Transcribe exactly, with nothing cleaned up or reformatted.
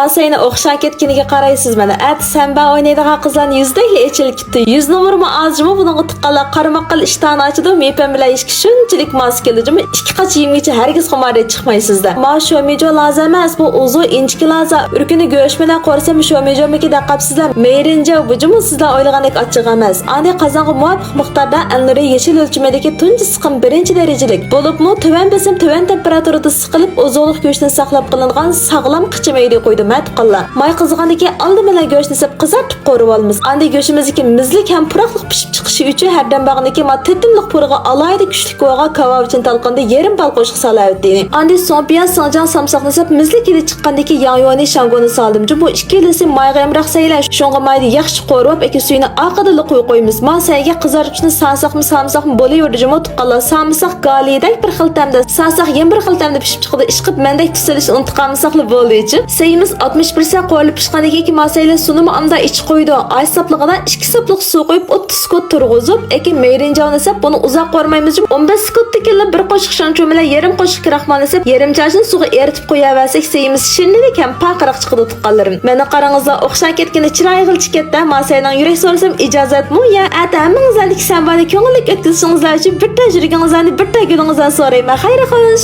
ماسەينى ئوخشاپ كەتكىنىگە قارايسىز، مانا ئەتە سەنبا ئوينايدىغان قىزلارنىڭ يۈزىدەكلا ئېچىلىپ كېتىپتۇ. يۈز نومۇرمۇ ئاز جۇمۇ، بۇنىڭغا تۇغقانلار قارىماققىلا ئىشتىھانى ئاچىدۇ. مېپەم بىلەن ئىشىككە شۇنچىلىك ماس كېلىدۇ جۇمۇ، ئىككى قاچا يېمىگىچە ھەرگىز خۇمار چىقمايسىزدە. ما شومىجو لازا ئەمەس، بۇ ئۇزۇن ئىنچىكە لازا. ئۈركۈنى گۆش بىلەن قورسام شومىجومىكى دەپ قاپسىزلەر. مېرىنجاۋ بۇ جۇمۇ سىزلەر ئويلىغاندەك ئاچچىق ئەمەس. ئاندىن قازانغا مۇۋاپىق مىقداردا ئەلنۇرى يېشىل ئۆلچىمىدىكى تۇنجى سىقىم بىرىنچى دەرىجىلىك بولۇپمۇ تۆۋەن بېسىم، تۆۋەن تېمپېراتۇرىدا سىقىلىپ، ئوزۇقلۇق گۆشىدىن ساقلاپ قېلىنغان ساغلام قىچا مېيىنى قويدۇم ھە تۇغقانلار. ماي قىزىغاندىن كېيىن ئالدى بىلەن گۆشنى سېلىپ قىزارتىپ قورۇۋالىمىز. ئاندىن گۆشىمىزدىكى مۇزلۇك ھەم پۇراقلىق پىشىپ چىقىشى ئۈچۈن ھەردەم بارغىنىدىكى ما تېتىملىق پۇرىغا ئالاھىدە كۈچلۈك بولغان كاۋاۋىچىن تالقىنىدا يېرىم بال قوشۇق سالاۋىتىنى. ئاندىن سوڭ پىياز، سىڭجاڭ سامساقنى سېلىپ، مۇزلۇق ھېلى چىققاندىكى ياڭيۇنى شاڭگونى سالدىم جۇمۇ. ئىككىلىسى مايغا ئەمراق سەيلە، شۇڭغا مايدا ياخشى قورۇۋاپ، ئەكە سۈيىنى ئارقىدىنلا قويۇپ قويىمىز. ما سەيگە قىزارتقۇچنى سالساقمۇ سالمىساقمۇ بولۇۋېرىدۇ جۇمۇ تۇغقانلار. سالمىساق گالىدەك بىر خىل تەمدە، سالساق يەنە بىر خىل تەمدە پىشىپ چىقىدۇ. ئىشقىلىپ مەندەك تۇز سېلىشنى ئۇنتۇپ قالمىساقلا بولدى ئىچىپ. سەيمىز ئاتمىش پىرسەنت قورۇلۇپ پىشقاندىن كېيىن ما سەيلە سۇنىمۇ ئامدا ئىچى قويىدۇ. ئاز ساپلىقىدا ئىككى ساپلىق سۇ قويۇپ، ئوتتۇز سېكۇنت تۇرغۇزۇپ، ئەكە مېرىنجاۋنى سەپ، بۇنى ئۇزاق قورۇمايمىز جۇمۇ. ئون بەش سېكۇنتتىن كېيىنلا بىر قوشۇق شاڭچۇ بىلەن يېرىم قوشۇق كراخمالنى سەپ، يېرىم چاچنى سۇغا ئېرىتىپ قويۇۋەرسەك، سەيمىز شىرنىلىك ھەم پارقىراق چىقىدۇ تۇغقانلىرىم. مانا قاراڭلار، ئوخشاپ كەتكىنى چىرايغىلا چىقىپ كەتتى. ما سەينىڭ يۈرەك سورىسام ئىجازەتمۇ يا؟ ئەتە ھەممىڭىزلەردىكى سەنبانى كۆڭۈللۈك ئۆتكۈزۈشىڭىزلار ئۈچۈن بىر تەن يۈرىكىڭىزلارنى، بىر تەن گۈلىڭىزلارنى سورايمەن. خەير خوش.